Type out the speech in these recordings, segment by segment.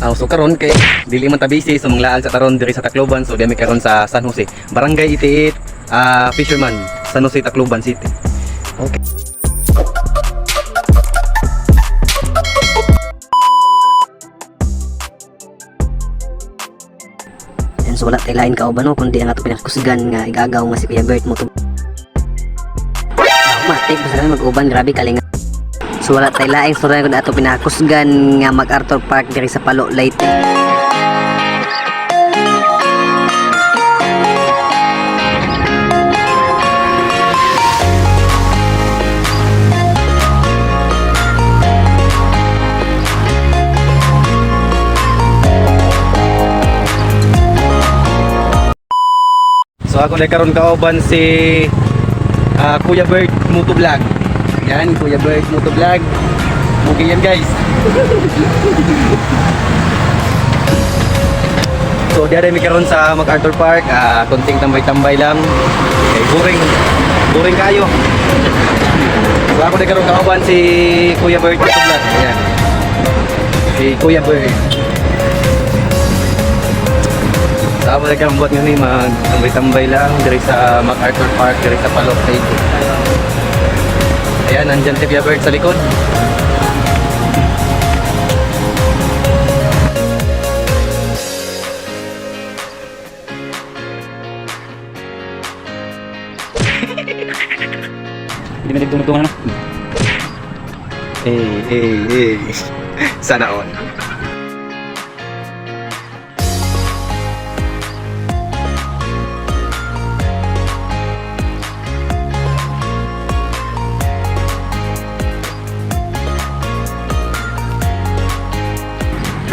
So karon kay dili man ta busy, so manglaag sa taron diri sa Tacloban. So dami karon sa San Jose, Barangay 88, Fisherman, San Jose, Tacloban City. Okay. And so wala tay lain kauban no kundi ang ato pinakakusgan nga igagaw nga si Kuya Bert mo to. Matik basta kami mag-uban, grabe kalinga. So wala tay laing suray kun ato pinakakusgan nga MacArthur Park diri sa Palo, Leyte. So ako na karon kauban si Kuya Bert Moto Vlog. Yan, Kuya Bert Moto Vlog. Okay yan, guys. So diyan mi karon sa MacArthur Park, konting tambay-tambay lang. Okay, boring. Boring kayo. So ako na karon kauban si Kuya Bert Moto Vlog. Ayan. Si Kuya Bert. Sa amo na karon buhat nga ni mag tambay-tambay lang diri sa MacArthur Park, diri sa Palok Leyte. Ayan, nandyan si Kuya Bert sa likod. Hindi na nagtungtungan ano? Hey, hey, hey. Sana all.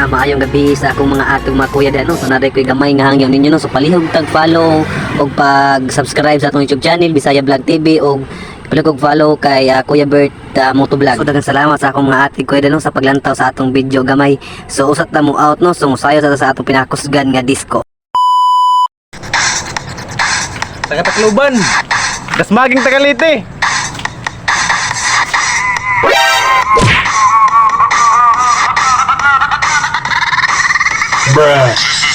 Maayong gabi sa akong mga atong mga kuya dano. So naday ko'y gamay nga hangyo ninyo no. So palihog tag follow og pag-subscribe sa atong YouTube channel Bisaya Vlog TV og palihog og follow kay Kuya Bert Moto Vlog. So daghang salamat sa akong mga ate kuya dano sa paglantaw sa atong video gamay. So usat na mo out no. So musayo sa atong pinakusgan nga disco. Taga Tacloban. Dasmaging Tagalite. Bruh.